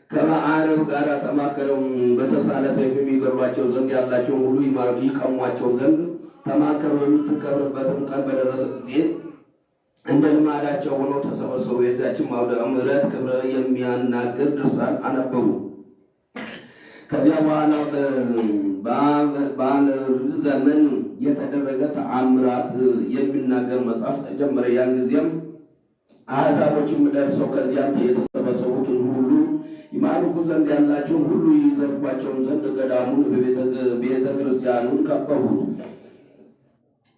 ከመዓረብ ጋር ተማከረው፣ በተሳለ ሰይፍም ይገድሏቸው ዘንድ ያላቸውን ሁሉ ይቀሟቸው ዘንድ ተማከሩ። የምትከብርበትም ቀን በደረሰ ጊዜ እንደ ልማዳቸው ሆነው ተሰበሰቡ። የዚያችን አውደ ምሕረት ክብር የሚያናግር ድርሳን አነበቡ። ከዚያ በኋላ በዓለ ዘመን የተደረገ ተአምራት የሚናገር መጽሐፍ ተጀመረ። ያን ጊዜም አሕዛቦችም ደርሰው ከዚያም የተሰበሰቡት ሕዝቡ ሁሉ ይማርኩ ዘንድ ያላቸውን ሁሉ ይዘርፏቸውን ዘንድ ገዳሙን ቤተ ክርስቲያኑን ከበቡት።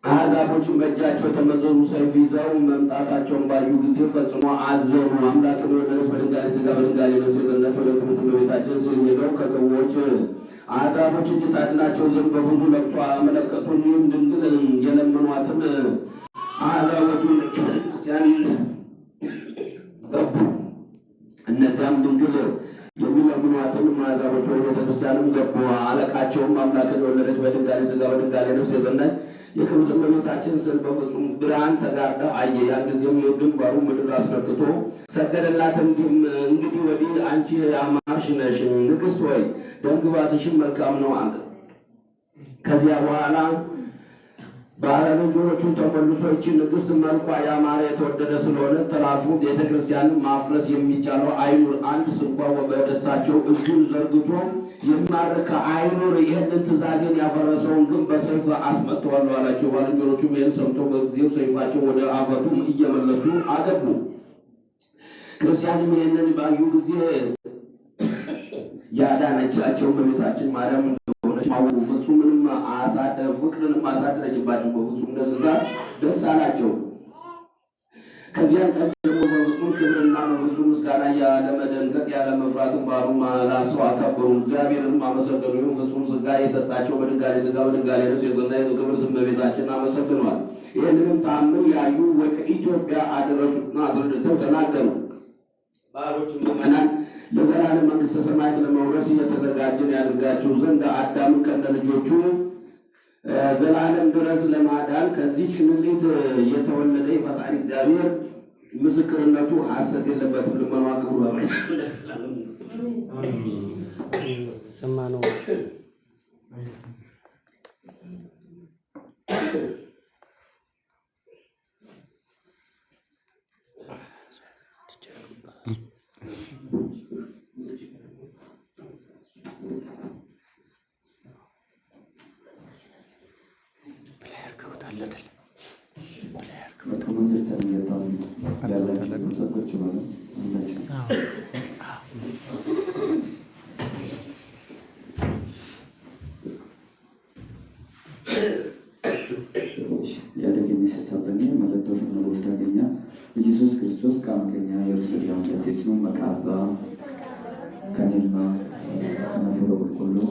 አሕዛቦችን በእጃቸው የተመዘዙ ሰይፍ ይዘው መምጣታቸውን ባዩ ጊዜ ፈጽሞ አዘኑ። አምላክን የወለደች በድንጋሌ ሥጋ በድንጋሌ ነፍስ የጸናች ወደ ክብርት እመቤታችን ሄደው ከክፉዎች አሕዛቦች እጅ ታድናቸው ዘንድ በብዙ ለቅሶ አመለከቱ። እኒህም ድንግል የለመኗትን አሕዛቦቹን ክርስቲያን ገቡ። እነዚያም ድንግል የሚለምኗትን አሕዛቦች ወደ ቤተ ክርስቲያንም ገቡ። አለቃቸውም አምላክን የወለደች በድንጋሌ ሥጋ በድንጋሌ ነፍስ የጸናች የክብርት እመቤታችን ስዕል በፍጹም ብርሃን ተጋርዳ አየ። ያን ጊዜም ግንባሩ ምድር አስነክቶ ሰገደላት። እንዲህም እንግዲህ ወዲህ አንቺ ያማርሽ ነሽ፣ ንግሥት ሆይ ደምግባትሽም መልካም ነው አለ። ከዚያ በኋላ ባልንጀሮቹን ተመልሶ ይህች ንግሥት መልኳ ያማረ የተወደደ ስለሆነ ተላልፎ ቤተ ክርስቲያንን ማፍረስ የሚቻለው አይኑር፣ አንድ ስንኳ በደሳቸው እጁን ዘርግቶ የሚማርክ አይኑር። ይህንን ትእዛዜን ያፈረሰውን ግን በሰይፍ አስመጥተዋለሁ አላቸው። ባልንጀሮቹም ይህን ሰምቶ በጊዜው ሰይፋቸው ወደ አፈቱም እየመለሱ አገቡ። ክርስቲያንም ይህንን ባዩ ጊዜ ያዳነቻቸው እመቤታችን ማርያም እንደሆነች አወቁ። ፍጹምንም ፍቅርንም አሳደረችባቸው። በፍጹም ደስታ ደስ አላቸው። ከዚያን ቀን ደግሞ በፍጹም ክብርና በፍጹም ምስጋና ያለመደንገጥ ያለመፍራትም በዓሉን ላሰው አከበሩ። እግዚአብሔርንም አመሰገኑ። ይህም ፍጹም ሥጋ የሰጣቸው በድንጋሌ ሥጋ በድንጋሌ ነፍስ የጸና ክብርት እመቤታችንን አመሰግነዋል። ይህንንም ተአምር ያዩ ወደ ኢትዮጵያ አደረሱና አስረድተው ተናገሩ። ባሮች ምእመናን ለዘላለም መንግሥተ ሰማያት ለመውረስ እየተዘጋጀን ያድርጋቸው ዘንድ አዳምን ከነ ልጆቹ ዘላለም ድረስ ለማዳን ከዚች ንጽሕት የተወለደ የፈጣሪ እግዚአብሔር ምስክርነቱ ሐሰት የለበትም። ልመናዋ ክብሩ ሰማነው። Akkuma jirtan ያላችሁ ቁጭ በሉ። Yaada keenya sassaabannee mallattoo fannoo gooftaa keenya Yesuus Kiristoos qaama keenya yeroo sadii mallatteessinu maqaa Abbaa kan Ilmaa kan Hafuura Qulqulluu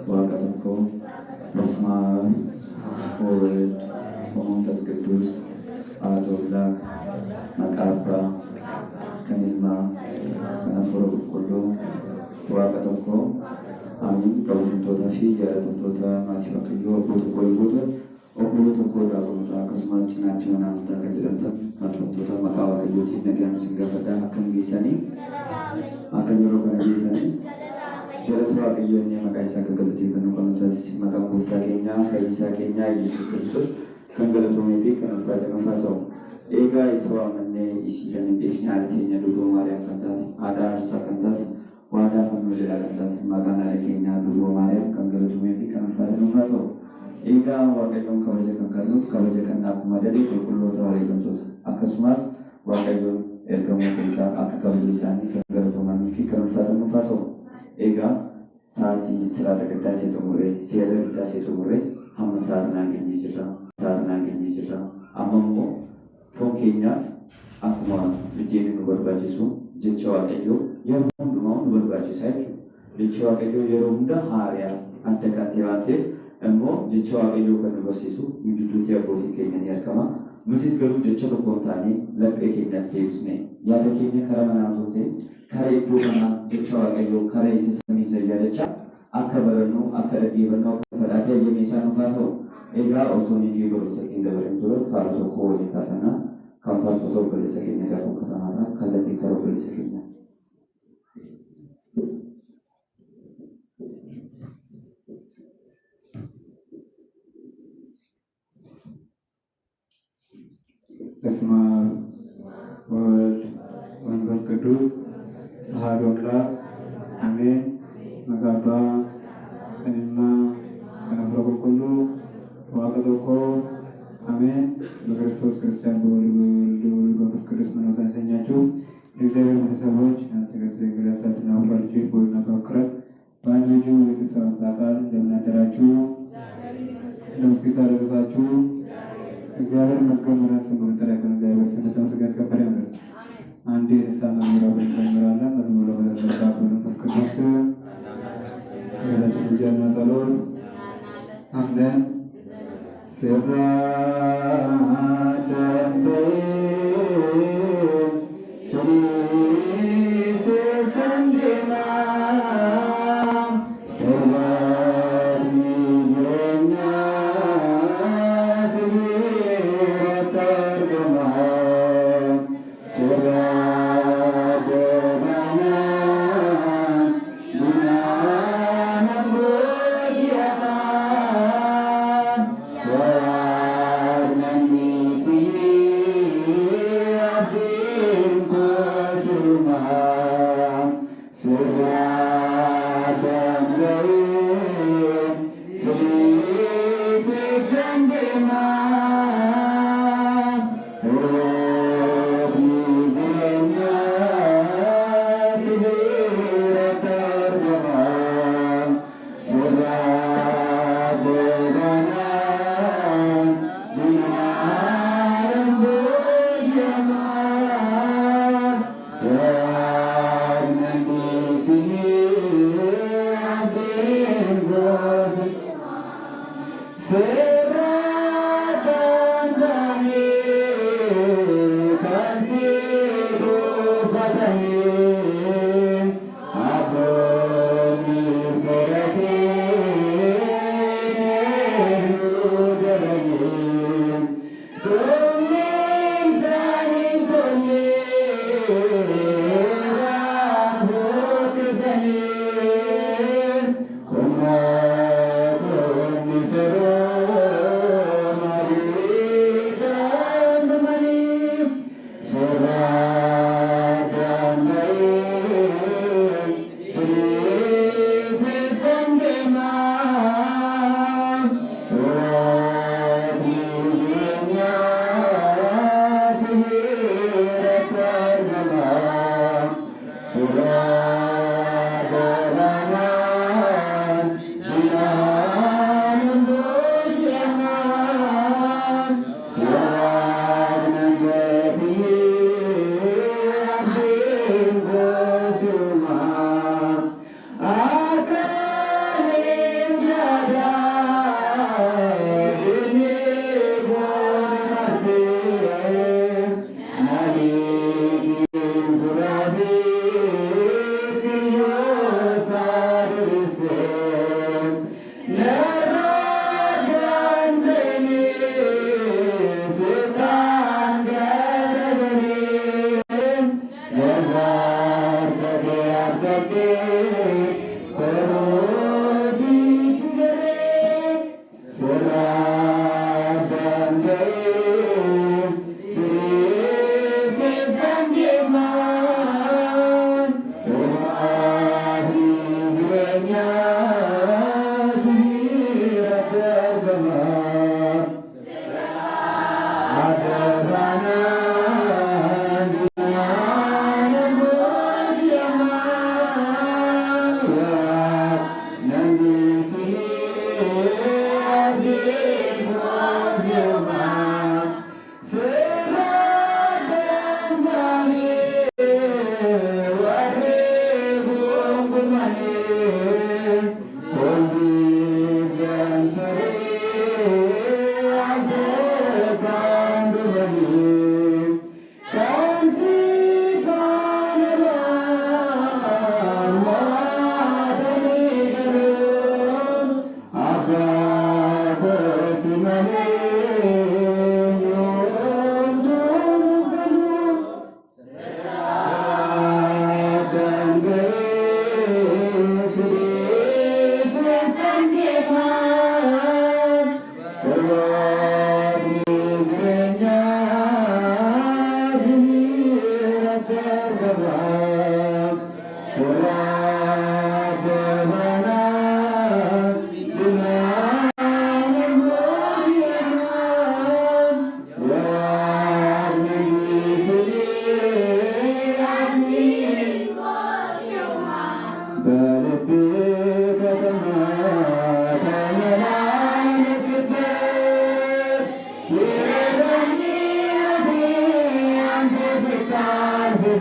Waaqa tokko በስመ አብ ወወልድ ወመንፈስ ቅዱስ አሐዱ አምላክ maqaa Abbaa kan Ilmaa kan Hafuura Qulqulluu Waaqa tokko Amiin. Kabajamtootaa fi jaallatamtoota maatii Waaqayyoo, abboota koo, luboota, obboloota koo, daaqonotaa, akkasumas cinaacha mana amantaa kan jedhamtan maxxantoota, maqaa Waaqayyootiin nagaan isin gaafadha. Akkam geessanii? Akkam yeroo kana geessanii? Galata Waaqayyoo inni maqaa isaa akka galateeffannu kan nu taasise, maqaan gooftaa keenyaa fayyisaa keenyaa Yesuus Kiristoos kan galatoomee fi kan ulfaate nuuf haa ta'u. Egaa isa waamannee isii kan hin beekne haadha teenya Dubroo Maariyaam kan taate, haadha aarsaa kan taate, waadaa fannoo jalaa kan taate, maqaan haadha keenyaa Dubroo Maariyaam kan galatoomee fi kan ulfaate nuuf haa ta'u. Egaa Waaqayyoon kabaja kan kennuuf kabaja kan akkuma dalee qulqulloota wareegamtoota, akkasumas Waaqayyoon ergamoota isaa akka kabaja isaanii kan galatoomanii fi kan ulfaatan nuuf haa ta'u. Egaa sa'aatii siraata qiddaasee xumuree, seera qiddaasee xumuree hamma sa'aatii naan geenyee jirra. Sa'aatii naan geenyee jirra. Amma immoo foon keenyaaf akkuma biddeenni nu barbaachisu jecha Waaqayyoo yeroo hundumaa nu barbaachisa jechuudha. Jechi Waaqayyoo yeroo hunda haariyaa adda kan ta'e waan ta'eef immoo jecha Waaqayyoo kan nu barsiisu nu jidduutti abbootiin keenya ni argama. Nutis garuu jecha tokko hin taane laphee keenyas deebisne yaada keenya karaa manaa otoo ta'e karaa iddoo kanaa jecha Waaqayyoo karaa isa samii isa yaadachaa akka barannu, akka dhaggeeffannu, akka fedhaa fi ayyamni isaa nuuf haa ta'u. Egaa osoo nuti barumsatti hin dabalin dura faaruu tokko waliin faarfannaa kan faarfatu obboleessa keenya Daakuu Katamaadha. Kallattiin karaa obboleessa keenya. መንፈስ ቅዱስ አሐዱ አምላክ አሜን። Maqaa Abbaa, kan Ilmaa, kan Hafuura Qulqulluu, Waaqa tokko አሜን። በክርስቶስ ክርስቲያን በወልድ በመንፈስ ቅዱስ መንፈስ ያሰኛችሁ የእግዚአብሔር ቤተሰቦች እናንተ ከእግዚአብሔር አስራትና አፍራ ልጆች በወይና ተወክረን በአንድ ልጁ በቅዱስ ሰላምታ ቃል እንደምን አደራችሁ? እንደምን እስከ አደረሳችሁ? እግዚአብሔር ይመስገን። ምሕረት ስሙ ይጠራ። እግዚአብሔር ስም የተመሰገነ የተከበረ ይሁን። አንድ የንስሐ መዝሙር አብረን እንዘምራለን። መዝሙሩ በተዘጋ በመንፈስ ቅዱስ የዕለቱን ምልጃና ጸሎት አሜን።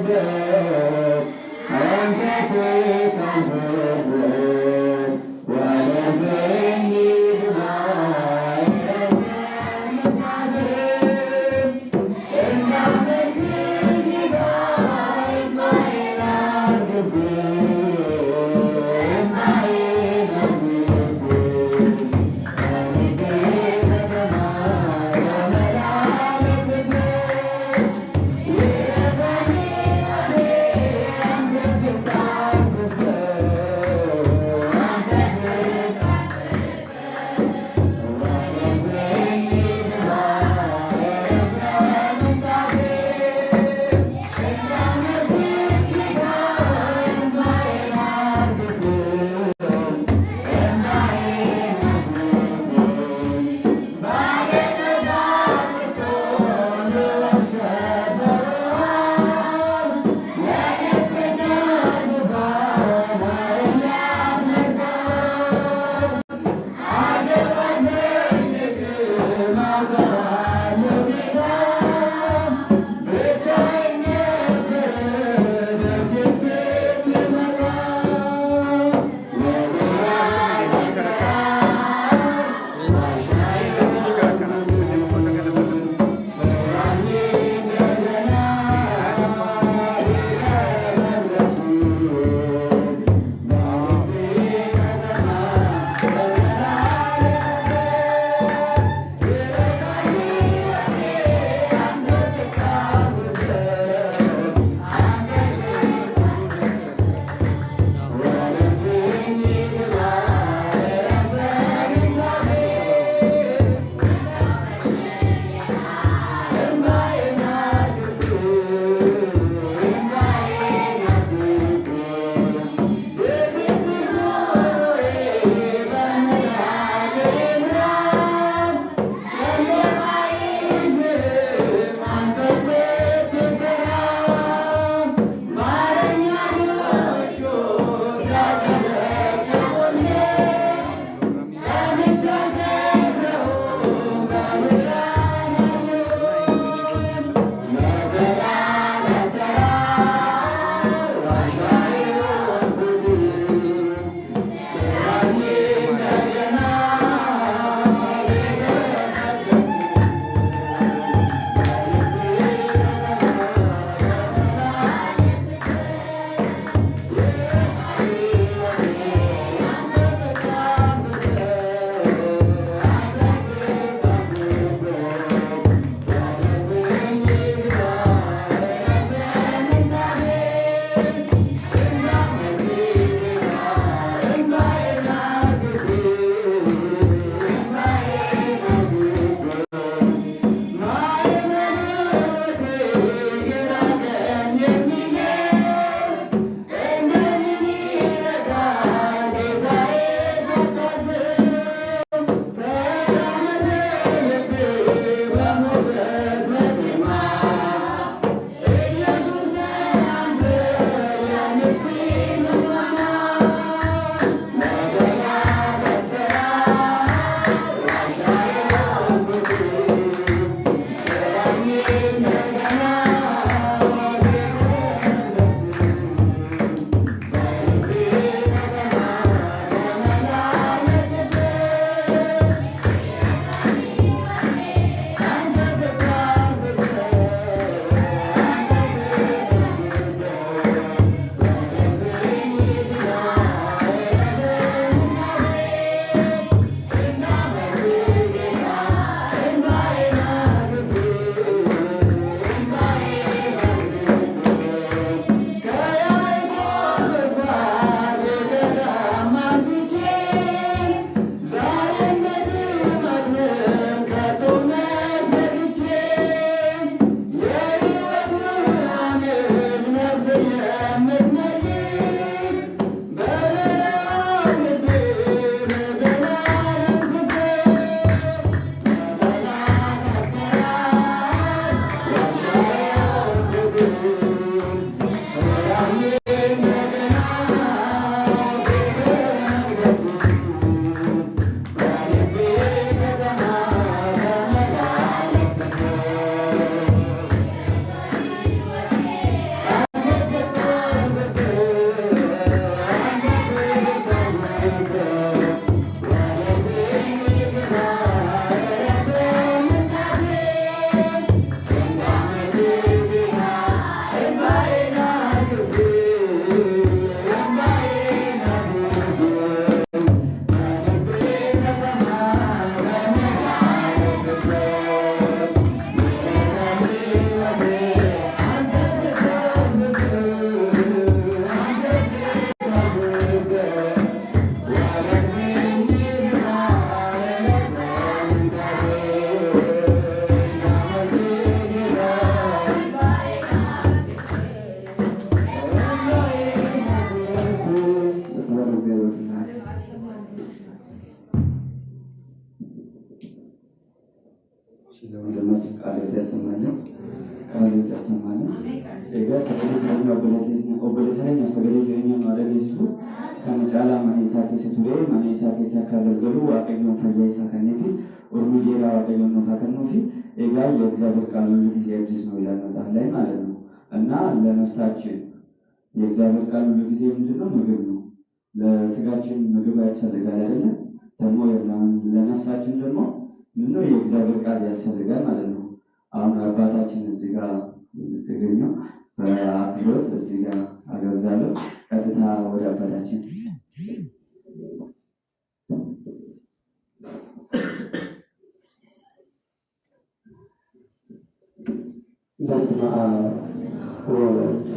Yeah. keenya obboleessa keenya sagalee jireenyaa nu dhageessisu kana caalaa mana isaa keessa ture mana isaa keessa akka agalgalu Waaqayyoon fayyaa isaa kenneefi urmii dheeraa Waaqayyoon nuuf haa kennuufi። Egaa የእግዚአብሔር ቃል ሁሉ ጊዜ አዲስ ነው ይላል መጽሐፍ ላይ ማለት ነው። እና ለነፍሳችን የእግዚአብሔር ቃል ሁሉ ጊዜ ምንድን ነው? ምግብ ነው። ለስጋችን ምግብ ያስፈልጋል አይደለ? ደግሞ ለነፍሳችን ደግሞ ምነው የእግዚአብሔር ቃል ያስፈልጋል ማለት ነው። አሁን አባታችን እዚህ ጋር የምትገኘው በአክብሮት እዚህ ጋር አገብዛለሁ። ቀጥታ ወደ አባታችን። በስመ አብ ወወልድ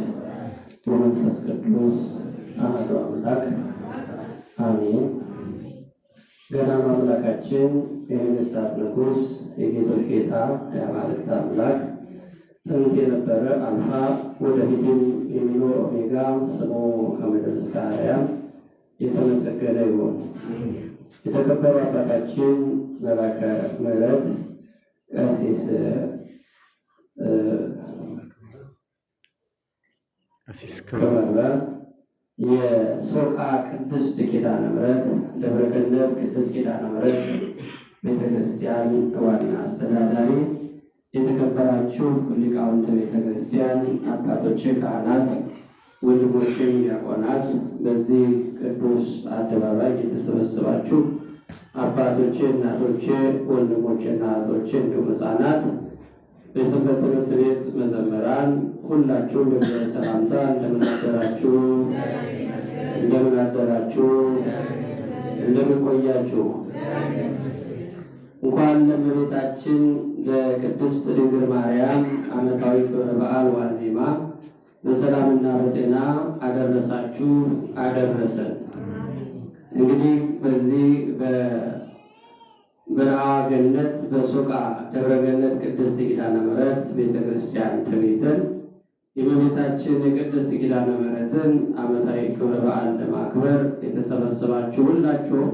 ወመንፈስ ቅዱስ አሐዱ አምላክ አሜን። ገናና አምላካችን የነገሥታት ንጉሥ የጌቶች ጌታ የአማልክት አምላክ ጥንት የነበረ አልፋ ወደፊትም የሚኖር ኦሜጋ ስሙ ከምድር እስከ አርያም የተመሰገነ ይሁን። የተከበሩ አባታችን መላከ ምሕረት ቀሲስ ክበበ የሶቃ ቅድስት ኪዳነ ምሕረት ደብረ ገነት ቅድስት ኪዳነ ምሕረት ቤተክርስቲያን ዋና አስተዳዳሪ፣ የተከበራችሁ ሊቃውንተ ቤተክርስቲያን አባቶቼ፣ ካህናት፣ ወንድሞቼም ዲያቆናት፣ በዚህ ቅዱስ አደባባይ የተሰበሰባችሁ አባቶቼ፣ እናቶቼ፣ ወንድሞቼና እህቶቼ እንዲሁም ሕፃናት፣ የሰንበት ትምህርት ቤት መዘምራን ሁላችሁም በእግዚአብሔር ሰላምታ እንደምን አደራችሁ? እንደምን አደራችሁ? እንደምን ቆያችሁ? እንኳን ለእመቤታችን ለቅድስት ድንግል ማርያም ዓመታዊ ክብረ በዓል ዋዜማ በሰላምና በጤና አደረሳችሁ አደረሰን። እንግዲህ በዚህ በበረሃ ገነት በሶቃ ደብረ ገነት ቅድስት ኪዳነ ምሕረት ቤተክርስቲያን ተገኝተን የእመቤታችን የቅድስት ኪዳነ ምሕረትን ዓመታዊ ክብረ በዓል ለማክበር የተሰበሰባችሁ ሁላችሁም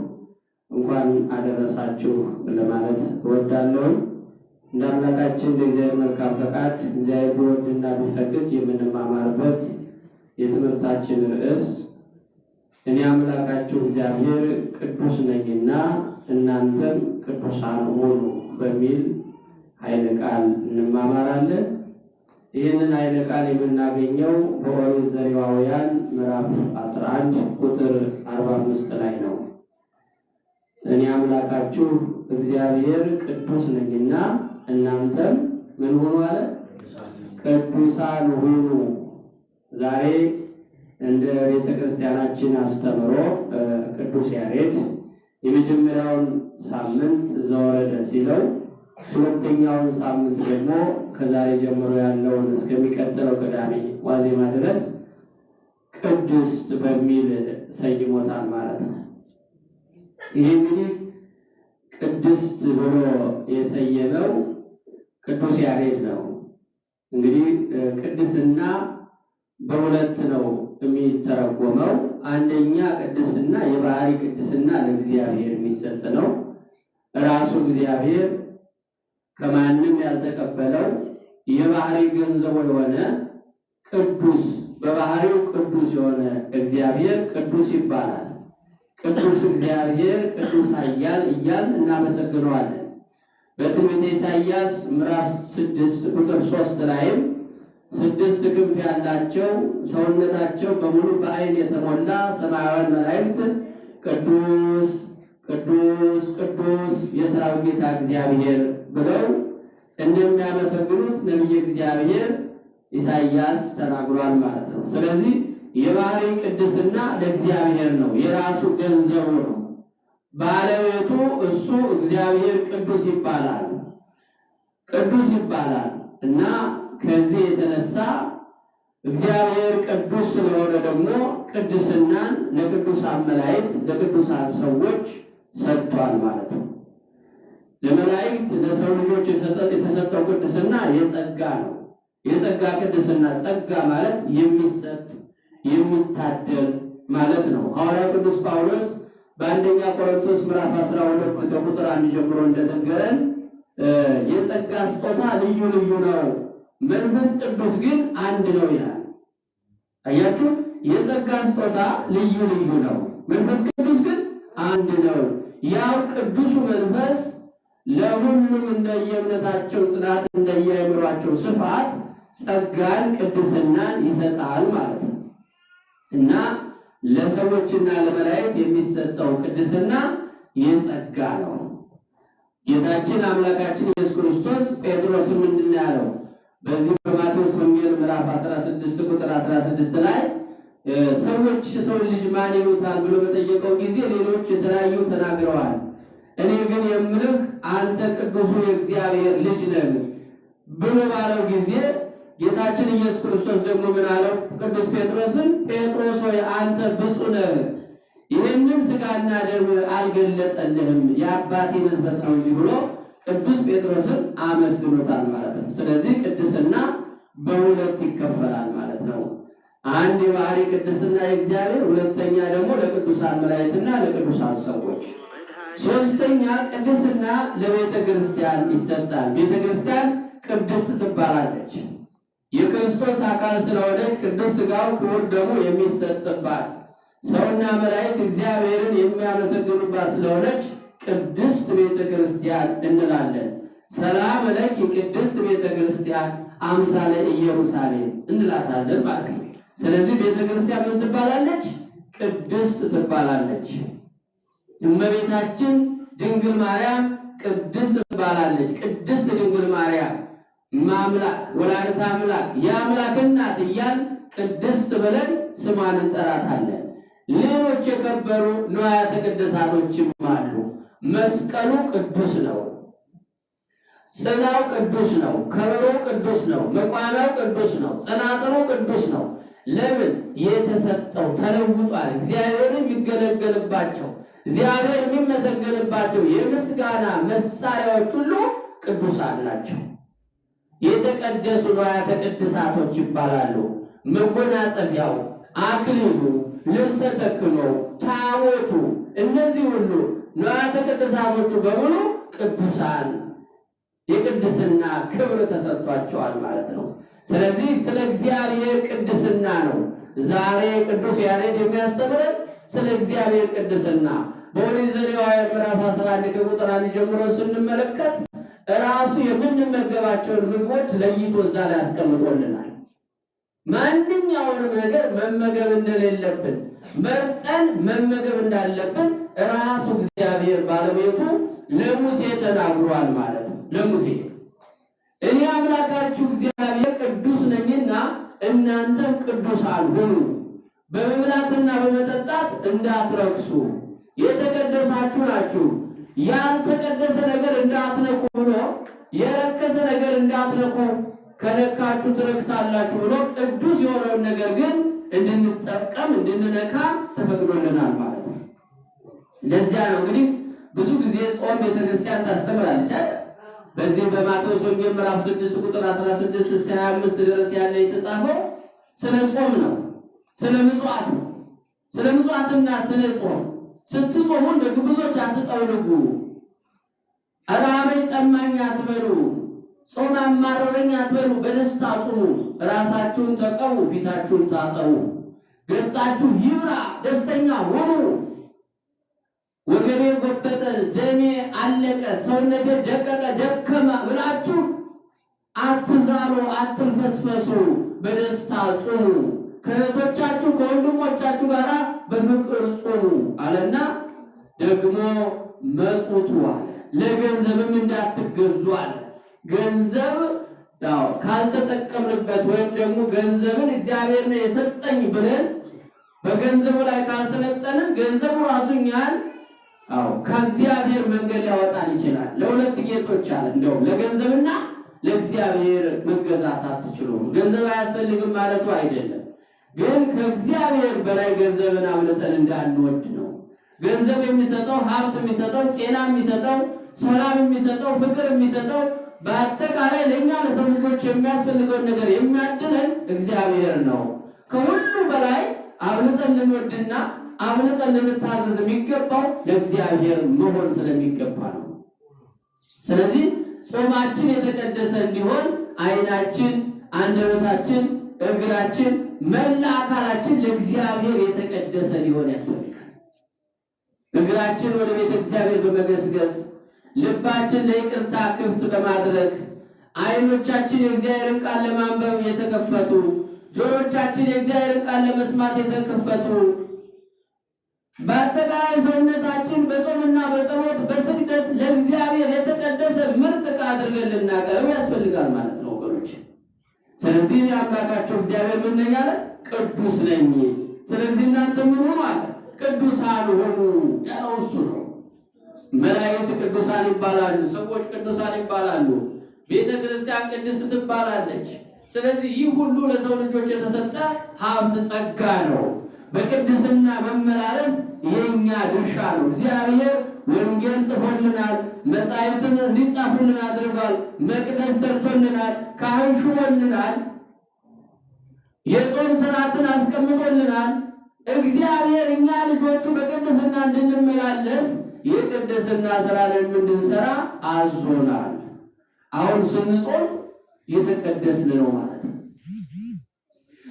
እንኳን አደረሳችሁ ለማለት እወዳለሁ። እንደ አምላካችን ለእግዚአብሔር መልካም ፈቃድ እግዚአብሔር ቢወድና ቢፈቅድ የምንማማርበት የትምህርታችን ርዕስ እኔ አምላካችሁ እግዚአብሔር ቅዱስ ነኝና እናንተም ቅዱሳን ሁኑ በሚል ኃይለ ቃል እንማማራለን። ይህንን ኃይለ ቃል የምናገኘው በኦሪት ዘሌዋውያን ምዕራፍ 11 ቁጥር 45 ላይ ነው። እኔ አምላካችሁ እግዚአብሔር ቅዱስ ነኝና እናንተም ምን ሁኑ አለ? ቅዱሳን ሁኑ። ዛሬ እንደ ቤተ ክርስቲያናችን አስተምሮ ቅዱስ ያሬድ የመጀመሪያውን ሳምንት ዘወረደ ሲለው ሁለተኛውን ሳምንት ደግሞ ከዛሬ ጀምሮ ያለውን እስከሚቀጥለው ቅዳሜ ዋዜማ ድረስ ቅድስት በሚል ሰይሞታል ማለት ነው። ይህ እንግዲህ ቅድስት ብሎ የሰየመው ቅዱስ ያሬድ ነው። እንግዲህ ቅድስና በሁለት ነው የሚተረጎመው። አንደኛ ቅድስና የባህሪ ቅድስና ለእግዚአብሔር የሚሰጥ ነው። ራሱ እግዚአብሔር ከማንም ያልተቀበለው የባህሪ ገንዘቡ የሆነ ቅዱስ፣ በባህሪው ቅዱስ የሆነ እግዚአብሔር ቅዱስ ይባላል። ቅዱስ እግዚአብሔር ቅዱስ ኃያል እያል እናመሰግነዋለን። በትንቢተ ኢሳይያስ ምዕራፍ 6 ቁጥር 3 ላይም 6 ክንፍ ያላቸው ሰውነታቸው በሙሉ በዓይን የተሞላ ሰማያውያን መላእክት ቅዱስ ቅዱስ ቅዱስ የሠራዊት ጌታ እግዚአብሔር ብለው እንደሚያመሰግኑት ነቢየ እግዚአብሔር ኢሳይያስ ተናግሯል ማለት ነው። ስለዚህ የባህሪ ቅድስና ለእግዚአብሔር ነው፣ የራሱ ገንዘቡ ነው። ባለቤቱ እሱ እግዚአብሔር ቅዱስ ይባላል፣ ቅዱስ ይባላል። እና ከዚህ የተነሳ እግዚአብሔር ቅዱስ ስለሆነ ደግሞ ቅድስናን ለቅዱሳን መላእክት ለቅዱሳን ሰዎች ሰጥቷል ማለት ነው። ለመላእክት ለሰው ልጆች የተሰጠው ቅድስና የጸጋ ነው። የጸጋ ቅድስና፣ ጸጋ ማለት የሚሰጥ የሚታደል ማለት ነው። ሐዋርያው ቅዱስ ጳውሎስ በአንደኛ ቆሮንቶስ ምዕራፍ 12 ከቁጥር 1 ጀምሮ እንደተነገረን የጸጋ ስጦታ ልዩ ልዩ ነው፣ መንፈስ ቅዱስ ግን አንድ ነው ይላል። አያችሁ፣ የጸጋ ስጦታ ልዩ ልዩ ነው፣ መንፈስ ቅዱስ ግን አንድ ነው። ያው ቅዱሱ መንፈስ ለሁሉም እንደየእምነታቸው ጽናት እንደየአእምሯቸው ስፋት ጸጋን ቅድስናን ይሰጣል ማለት ነው። እና ለሰዎችና ለመላእክት የሚሰጠው ቅድስና የጸጋ ነው። ጌታችን አምላካችን ኢየሱስ ክርስቶስ ጴጥሮስን ምንድን ነው ያለው? በዚህ በማቴዎስ ወንጌል ምዕራፍ 16 ቁጥር 16 ላይ ሰዎች የሰውን ልጅ ማን ይሉታል ብሎ በጠየቀው ጊዜ ሌሎች የተለያዩ ተናግረዋል። እኔ ግን የምልህ አንተ ቅዱሱ የእግዚአብሔር ልጅ ነህ ብሎ ባለው ጊዜ ጌታችን ኢየሱስ ክርስቶስ ደግሞ ምን አለው? ቅዱስ ጴጥሮስን ጴጥሮስ ሆይ አንተ ብፁዕ ነህ፣ ይህንን ሥጋና ደም አልገለጠልህም የአባቴ መንፈስ ነው እንጂ ብሎ ቅዱስ ጴጥሮስን አመስግኖታል ማለት ነው። ስለዚህ ቅድስና በሁለት ይከፈላል ማለት ነው። አንድ የባህሪ ቅድስና የእግዚአብሔር፣ ሁለተኛ ደግሞ ለቅዱሳን መላእክትና ለቅዱሳን ሰዎች፣ ሶስተኛ ቅድስና ለቤተ ክርስቲያን ይሰጣል። ቤተ ክርስቲያን ቅድስት ትባላለች። የክርስቶስ አካል ስለሆነች ቅዱስ ሥጋው ክቡር ደሙ የሚሰጥባት ሰውና መላእክት እግዚአብሔርን የሚያመሰግኑባት ስለሆነች ቅድስት ቤተ ክርስቲያን እንላለን። ሰላም ለኪ ቅድስት ቤተ ክርስቲያን አምሳለ ኢየሩሳሌም እንላታለን ማለት ነው። ስለዚህ ቤተ ክርስቲያን ምን ትባላለች? ቅድስት ትባላለች። እመቤታችን ድንግል ማርያም ቅድስት ትባላለች። ቅድስት ድንግል ማርያም ማምላክ ወላዲተ አምላክ የአምላክ እናት እያል ቅድስት ብለን ስሟን እንጠራታለን። ሌሎች የከበሩ ንዋያተ ቅድሳቶችም አሉ። መስቀሉ ቅዱስ ነው። ጽናው ቅዱስ ነው። ከበሮው ቅዱስ ነው። መቋሚያው ቅዱስ ነው። ጸናጽሉ ቅዱስ ነው። ለምን? የተሰጠው ተለውጧል። እግዚአብሔር የሚገለገልባቸው እግዚአብሔር የሚመሰገንባቸው የምስጋና መሳሪያዎች ሁሉ ቅዱሳን ናቸው። የተቀደሱ ንዋያተ ቅድሳቶች ይባላሉ። መጎናጸፊያው፣ አክሊሉ፣ ልብሰ ተክህኖው፣ ታቦቱ፣ እነዚህ ሁሉ ንዋያተ ቅድሳቶቹ በሙሉ ቅዱሳን የቅድስና ክብር ተሰጥቷቸዋል ማለት ነው። ስለዚህ ስለ እግዚአብሔር ቅድስና ነው ዛሬ ቅዱስ ያሬድ የሚያስተምረን ስለ እግዚአብሔር ቅድስና። በኦሪት ዘሌዋውያን ምዕራፍ 11 ከቁጥር 1 ጀምሮ ስንመለከት ራሱ የምንመገባቸውን ምግቦች ለይቶ እዛ ላይ አስቀምጦልናል። ማንኛውንም ነገር መመገብ እንደሌለብን መርጠን መመገብ እንዳለብን ራሱ እግዚአብሔር ባለቤቱ ለሙሴ ተናግሯል ማለት ነው። ለሙሴ እኔ አምላካችሁ እግዚአብሔር ቅዱስ ነኝና እናንተም ቅዱሳን ሁኑ፣ በመብላትና በመጠጣት እንዳትረክሱ፣ የተቀደሳችሁ ናችሁ፣ ያልተቀደሰ ነገር እንዳትነኩ ብሎ የረከሰ ነገር እንዳትነኩ ከነካችሁ ትረክሳላችሁ ብሎ ቅዱስ የሆነውን ነገር ግን እንድንጠቀም እንድንነካ ተፈቅዶልናል ማለት ነው። ለዚያ ነው እንግዲህ ብዙ ጊዜ ጾም ቤተክርስቲያን ታስተምራለች አይደል? በዚህ በማቴዎስ ወንጌል ምዕራፍ 6 ቁጥር 16 እስከ 25 ድረስ ያለ የተጻፈው ስለ ጾም ነው፣ ስለ ምጽዋት ነው። ስለ ምጽዋትና ስለ ጾም ስትጾሙ እንደ ግብዞች አትጠውልጉ፣ ራበኝ ጠማኝ አትበሉ፣ ጾም አማረረኝ አትበሉ፣ በደስታ ጹሙ። ራሳችሁን ተቀቡ፣ ፊታችሁን ታጠቡ፣ ገጻችሁ ይብራ፣ ደስተኛ ሁኑ። ወገቤ ጎበጠ፣ ደሜ አለቀ፣ ሰውነቴ ደቀቀ፣ ደከመ ብላችሁ አትዛሉ፣ አትልፈስፈሱ፣ በደስታ ጹሙ። ከእህቶቻችሁ ከወንድሞቻችሁ ጋር በፍቅር ጹሙ አለና ደግሞ መጽውቱ አለ። ለገንዘብም እንዳትገዙ አለ። ገንዘብ ያው ካልተጠቀምንበት ወይም ደግሞ ገንዘብን እግዚአብሔር ነው የሰጠኝ ብለን በገንዘቡ ላይ ካልሰለጠንን ገንዘቡ ራሱ እኛን አዎ ከእግዚአብሔር መንገድ ሊያወጣን ይችላል። ለሁለት ጌቶች አለ። እንደውም ለገንዘብና ለእግዚአብሔር መገዛት አትችሉም። ገንዘብ አያስፈልግም ማለቱ አይደለም፣ ግን ከእግዚአብሔር በላይ ገንዘብን አብልጠን እንዳንወድ ነው። ገንዘብ የሚሰጠው ሀብት የሚሰጠው ጤና የሚሰጠው ሰላም የሚሰጠው ፍቅር የሚሰጠው በአጠቃላይ ለእኛ ለሰው ልጆች የሚያስፈልገውን ነገር የሚያድለን እግዚአብሔር ነው። ከሁሉ በላይ አብልጠን ልንወድና አብልጠን ልንታዘዝ የሚገባው ለእግዚአብሔር መሆን ስለሚገባ ነው። ስለዚህ ጾማችን የተቀደሰ እንዲሆን ዓይናችን፣ አንደበታችን፣ እግራችን፣ መላ አካላችን ለእግዚአብሔር የተቀደሰ ሊሆን ያስፈልጋል። እግራችን ወደ ቤተ እግዚአብሔር በመገስገስ፣ ልባችን ለይቅርታ ክፍት በማድረግ፣ ዓይኖቻችን የእግዚአብሔርን ቃል ለማንበብ የተከፈቱ፣ ጆሮቻችን የእግዚአብሔርን ቃል ለመስማት የተከፈቱ፣ በአጠቃላይ ሰውነታችን በጾምና በጸሎት በስግደት ለእግዚአብሔር የተቀደሰ ምርጥ ዕቃ አድርገን ልናቀርብ ያስፈልጋል ማለት ነው ወገኖች። ስለዚህ እኔ አምላካቸው እግዚአብሔር ምን ነኝ አለ? ቅዱስ ነኝ። ስለዚህ እናንተ ምን ሁኑ አለ? ቅዱሳን ሁኑ ያለው እሱ ነው። መላእክት ቅዱሳን ይባላሉ፣ ሰዎች ቅዱሳን ይባላሉ፣ ቤተ ክርስቲያን ቅድስት ትባላለች። ስለዚህ ይህ ሁሉ ለሰው ልጆች የተሰጠ ሀብት ጸጋ ነው። በቅድስና መመላለስ የኛ ድርሻ ነው። እግዚአብሔር ወንጌል ጽፎልናል፣ መጻሕፍትን እንዲጻፉልን አድርጓል፣ መቅደስ ሰርቶልናል፣ ካህን ሹሞልናል፣ የጾም ስርዓትን አስቀምጦልናል። እግዚአብሔር እኛ ልጆቹ በቅድስና እንድንመላለስ የቅድስና ስራንም እንድንሰራ አዞናል። አሁን ስንጾም እየተቀደስን ነው ማለት ነው።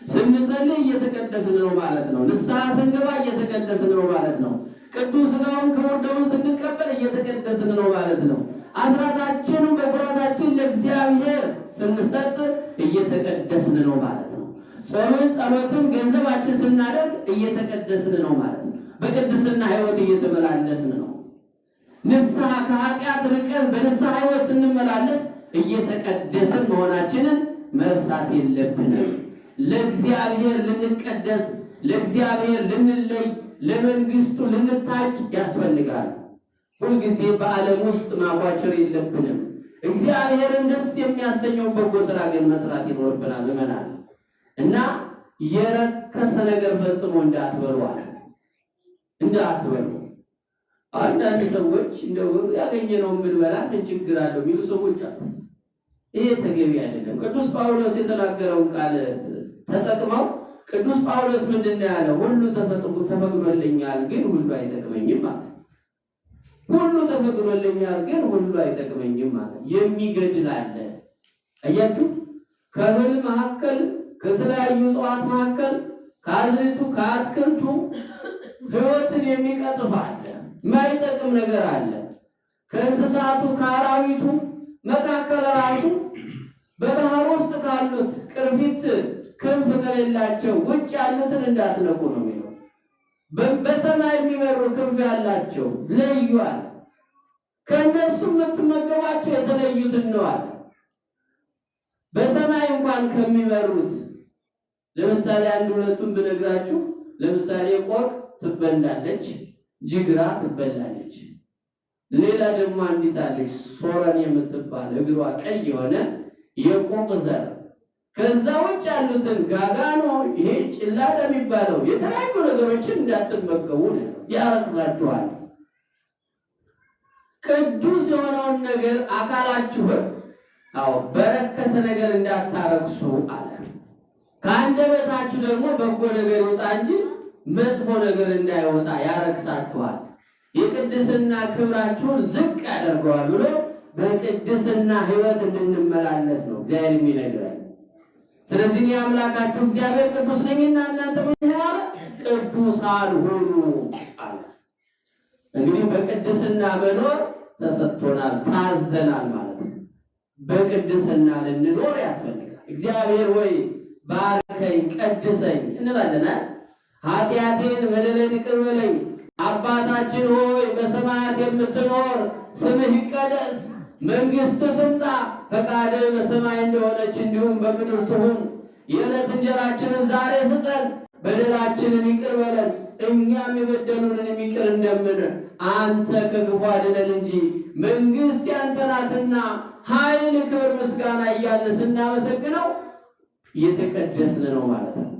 ስንጸልይ እየተቀደስን ነው ማለት ነው። ንስሐ ስንገባ እየተቀደስን ነው ማለት ነው። ቅዱስ ሥጋውን ክቡር ደሙን ስንቀበል እየተቀደስን ነው ማለት ነው። አስራታችንን በኩራታችን ለእግዚአብሔር ስንሰጥ እየተቀደስን ነው ማለት ነው። ጾምን፣ ጸሎትን ገንዘባችን ስናደርግ እየተቀደስን ነው ማለት ነው። በቅድስና ሕይወት እየተመላለስን ነው። ንስሐ ከኃጢአት ርቀን በንስሐ ሕይወት ስንመላለስ እየተቀደስን መሆናችንን መርሳት የለብንም። ለእግዚአብሔር ልንቀደስ፣ ለእግዚአብሔር ልንለይ፣ ለመንግስቱ ልንታጭ ያስፈልጋል። ሁልጊዜ በዓለም ውስጥ ማቧቸር የለብንም። እግዚአብሔርን ደስ የሚያሰኘውን በጎ ስራ ግን መስራት ይኖርብናል። ምእመናን እና የረከሰ ነገር ፈጽሞ እንዳትበሉ አለ። እንዳትበሉ። አንዳንድ ሰዎች እንደው ያገኘነውን ብንበላ ምን ችግር አለው የሚሉ ሰዎች አሉ። ይሄ ተገቢ አይደለም። ቅዱስ ጳውሎስ የተናገረውን ቃል ተጠቅመው፣ ቅዱስ ጳውሎስ ምንድን ነው ያለው? ሁሉ ተፈቅዶልኛል ግን ሁሉ አይጠቅመኝም አለ። ሁሉ ተፈቅዶልኛል ግን ሁሉ አይጠቅመኝም አለ። የሚገድል አለ። አያችሁ፣ ከእህል መካከል፣ ከተለያዩ እጽዋት መካከል፣ ከአዝሪቱ ከአትክልቱ ሕይወትን የሚቀጥፍ አለ፣ የማይጠቅም ነገር አለ። ከእንስሳቱ ከአራዊቱ መካከል ራሱ በባህር ውስጥ ካሉት ቅርፊት ክንፍ ከሌላቸው ውጭ ያሉትን እንዳትነኩ ነው የሚለው። በሰማይ የሚበሩ ክንፍ ያላቸው ለዩ አለ። ከእነሱ የምትመገቧቸው የተለዩትን ነው አለ። በሰማይ እንኳን ከሚበሩት ለምሳሌ አንድ ሁለቱን ብነግራችሁ፣ ለምሳሌ ቆቅ ትበላለች፣ ጅግራ ትበላለች። ሌላ ደግሞ አንዲት አለች ሶረን የምትባል እግሯ ቀይ የሆነ የቆቅ ዘር። ከዛ ውጭ ያሉትን ጋጋኖ፣ ይሄ ጭላዳ የሚባለው የተለያዩ ነገሮችን እንዳትመገቡ ነው፣ ያረክሳችኋል። ቅዱስ የሆነውን ነገር አካላችሁን አዎ በረከሰ ነገር እንዳታረክሱ አለ። ከአንደበታችሁ ደግሞ በጎ ነገር ይውጣ እንጂ መጥፎ ነገር እንዳይወጣ ያረክሳችኋል፣ የቅድስና ክብራችሁን ዝቅ ያደርገዋል ብሎ በቅድስና ሕይወት እንድንመላለስ ነው እግዚአብሔር የሚነግረን። ስለዚህ እኔ አምላካችሁ እግዚአብሔር ቅዱስ ነኝና እናንተ ምን ሁኑ አለ? ቅዱሳን ሁኑ አለ። እንግዲህ በቅድስና መኖር ተሰጥቶናል፣ ታዘናል ማለት ነው። በቅድስና ልንኖር ያስፈልጋል። እግዚአብሔር ወይ ባርከኝ፣ ቀድሰኝ እንላለን። ኃጢአቴን በደሌን ይቅር በለኝ። አባታችን ሆይ በሰማያት የምትኖር ስምህ ይቀደስ፣ መንግሥትህ ትምጣ፣ ፈቃድህ በሰማይ እንደሆነች እንዲሁም በምድር ትሁን። የዕለት እንጀራችንን ዛሬ ስጠን፣ በደላችንን ይቅር በለን እኛም የበደሉንን ይቅር እንደምን፣ አንተ ከክፉ አድነን እንጂ መንግሥት ያንተ ናትና ኃይል፣ ክብር፣ ምስጋና እያልን ስናመሰግነው እየተቀደስን ነው ማለት ነው።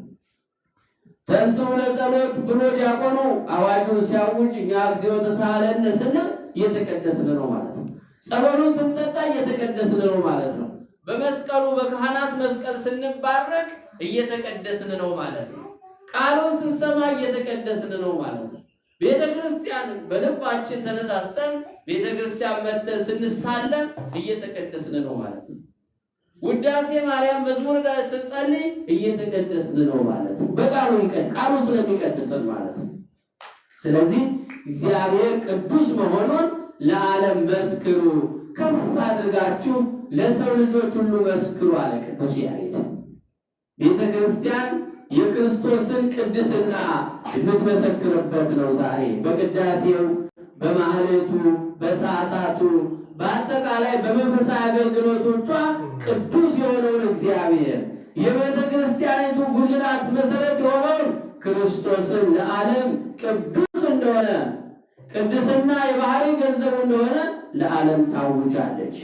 ተንሥኡ ለጸሎት ብሎ ዲያቆኑ አዋጁን ሲያውጅ እኛ እግዚኦ ተሳሃለነ ስንል እየተቀደስን ነው ማለት ነው። ጸበሉን ስንጠጣ እየተቀደስን ነው ማለት ነው። በመስቀሉ በካህናት መስቀል ስንባረክ እየተቀደስን ነው ማለት ነው። ቃሉን ስንሰማ እየተቀደስን ነው ማለት ነው። ቤተ ክርስቲያን በልባችን ተነሳስተን ቤተ ክርስቲያን መጥተን ስንሳለም እየተቀደስን ነው ማለት ነው። ውዳሴ ማርያም መዝሙር ስንጸልይ እየተቀደስን ነው ማለት ነው። በቃሉ ቃሉ ስለሚቀድሰን ማለት ነው። ስለዚህ እግዚአብሔር ቅዱስ መሆኑን ለዓለም መስክሩ፣ ከፍ አድርጋችሁ ለሰው ልጆች ሁሉ መስክሩ አለ ቅዱስ ያሬድ። ቤተ ክርስቲያን የክርስቶስን ቅድስና የምትመሰክርበት ነው። ዛሬ በቅዳሴው፣ በማህሌቱ፣ በሰዓታቱ፣ በአጠቃላይ በመንፈሳዊ አገልግሎቶቿ ቅዱስ የሆነውን እግዚአብሔር የቤተ ክርስቲያኒቱ ጉልላት መሰረት የሆነውን ክርስቶስን ለዓለም ቅዱስ እንደሆነ፣ ቅድስና የባህሪ ገንዘቡ እንደሆነ ለዓለም ታውጃለች፣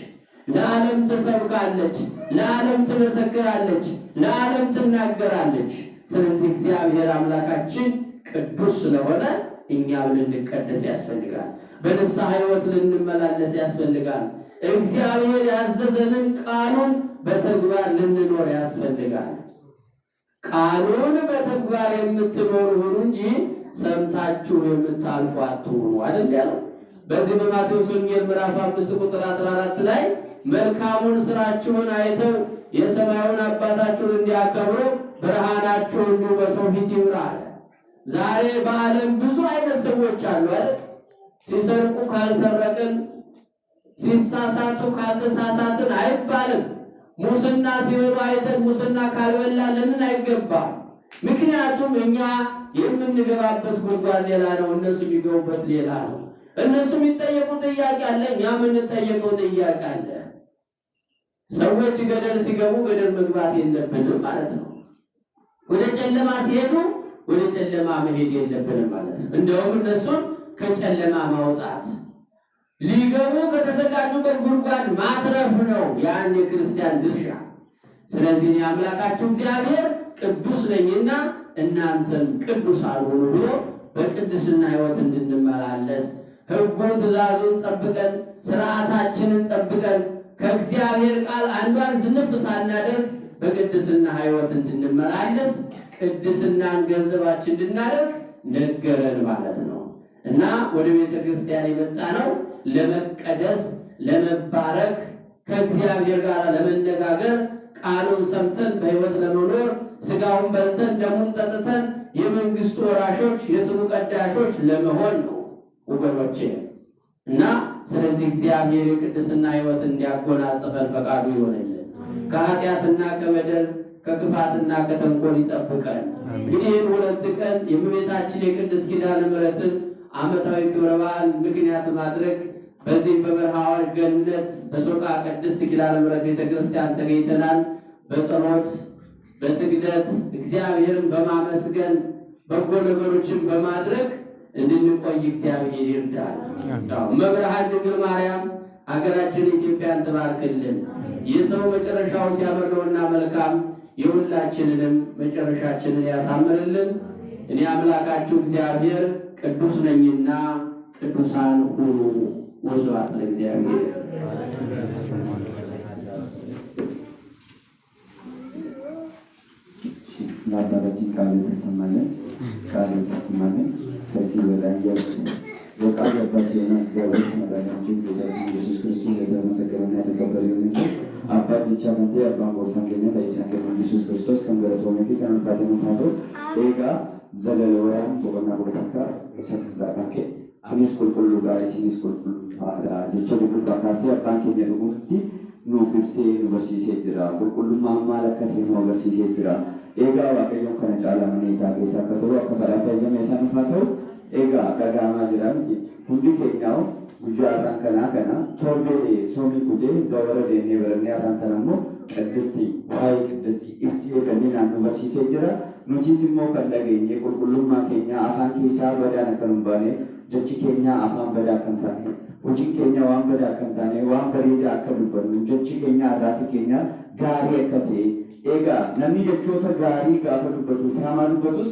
ለዓለም ትሰብካለች፣ ለዓለም ትመሰክራለች፣ ለዓለም ትናገራለች። ስለዚህ እግዚአብሔር አምላካችን ቅዱስ ስለሆነ እኛም ልንቀደስ ያስፈልጋል። በንስሐ ሕይወት ልንመላለስ ያስፈልጋል። እግዚአብሔር ያዘዘንን ቃሉን በተግባር ልንኖር ያስፈልጋል። ቃሉን በተግባር የምትኖሩ ሁኑ እንጂ ሰምታችሁ የምታልፉ አትሁኑ አይደል ያለው። በዚህ በማቴዎስ ወንጌል ምዕራፍ 5 ቁጥር 14 ላይ መልካሙን ስራችሁን አይተው የሰማዩን አባታችሁን እንዲያከብሩ ብርሃናችሁ እንዲሁ በሰው ፊት ይብራ አለ። ዛሬ በዓለም ብዙ አይነት ሰዎች አሉ አይደል? ሲሰርቁ ካልሰረቅን፣ ሲሳሳቱ ካልተሳሳትን አይባልም። ሙስና ሲበሉ አይተን ሙስና ካልበላልን አይገባም። ምክንያቱም እኛ የምንገባበት ጉድጓድ ሌላ ነው፣ እነሱ የሚገቡበት ሌላ ነው። እነሱ የሚጠየቁት ጥያቄ አለ፣ እኛ የምንጠየቀው ጥያቄ አለ። ሰዎች ገደል ሲገቡ ገደል መግባት የለብንም ማለት ነው። ወደ ጨለማ ሲሄዱ ወደ ጨለማ መሄድ የለብንም ማለት ነው። እንደውም እነሱን ከጨለማ ማውጣት፣ ሊገቡ ከተዘጋጁበት ጉድጓድ ማትረፍ ነው ያን የክርስቲያን ድርሻ። ስለዚህ እኔ አምላካችሁ እግዚአብሔር ቅዱስ ነኝና እናንተም ቅዱሳን ሁኑ ብሎ በቅድስና ሕይወት እንድንመላለስ፣ ሕጉን ትእዛዙን ጠብቀን፣ ስርዓታችንን ጠብቀን፣ ከእግዚአብሔር ቃል አንዷን ዝንፍ ሳናደርግ በቅድስና ሕይወት እንድንመላለስ፣ ቅድስናን ገንዘባችን እንድናደርግ ነገረን ማለት ነው። እና ወደ ቤተ ክርስቲያን የመጣ ነው ለመቀደስ፣ ለመባረክ፣ ከእግዚአብሔር ጋር ለመነጋገር፣ ቃሉን ሰምተን በሕይወት ለመኖር፣ ስጋውን በልተን ደሙን ጠጥተን የመንግስቱ ወራሾች የስሙ ቀዳሾች ለመሆን ነው ወገኖቼ። እና ስለዚህ እግዚአብሔር የቅድስና ሕይወት እንዲያጎናጽፈን ፈቃዱ ይሆንልን። ከኃጢአትና ከበደል፣ ከክፋትና ከተንኮል ይጠብቀን። እንግዲህ ይህን 2 ቀን የእመቤታችን የቅድስት ኪዳነ ምሕረትን ዓመታዊ ክብረ በዓል ምክንያት ማድረግ በዚህ በበረሃ ገነት በሶቃ ቅድስት ኪዳነ ምሕረት ቤተክርስቲያን ተገኝተናል። በጸሎት፣ በስግደት፣ እግዚአብሔርን በማመስገን፣ በጎ ነገሮችን በማድረግ እንድንቆይ እግዚአብሔር ይርዳል። እመብርሃን ድንግል ማርያም ሀገራችን ኢትዮጵያን ትባርክልን። የሰው መጨረሻው ሲያምር ነውና መልካም የሁላችንንም መጨረሻችንን ያሳምርልን። እኔ አምላካችሁ እግዚአብሔር ቅዱስ ነኝና ቅዱሳን ሁኑ። ወስብሐት ለእግዚአብሔር። ለአባታችን ቃል የተሰማልን ቃል የተሰማልን ከዚህ በላይ የቃል አባት የሆነ እግዚአብሔር መድኃኒታችን ጌታችን ኢየሱስ ክርስቶስ የተመሰገነና የተከበረ ይሁን እንጂ አባት ብቻ kan ta'e abbaan gooftaan keenya fayyisaan keenya Yesuus Kiristoos kan galatoomee fi kan ulfaatee nuuf haa ta'u. Egaa Zalewaawwan boqonnaa 11 isa irraa kan ka'e anis qulqulluudha isinis qulqulluu ta'aadha jecha jedhurraa kaasee abbaan keenya dhugumatti nuuf ibsee nu barsiisee jira. Qulqullummaan maal akka ta'e nu agarsiisee jira. Egaa Waaqayyoon kana caalaa mana isaa keessa akka ta'u akka fedhaa fayyame isaa nuuf haa ta'u. Egaa dhaga'amaa jira miti. Hundi keenyaa guyyaa har'aan kanaa kana torbee soomii kutee zawara deemnee barannee har'aan kana immoo qiddisti waa'ee qiddisti ibsee bal'inaan nu barsiisee jira. Nutis immoo kan dhageenye qulqullummaa keenya afaan keessaa badaan akka nu hin baane, jechi keenya afaan badaa akka hin taane, hojiin keenya waan badaa akka hin taane, waan bareedaa akka dubbannu, jechi keenya arraati keenya gaarii akka ta'e. Egaa namni jechoota gaarii gaafa dubbatu fi hamaa dubbatus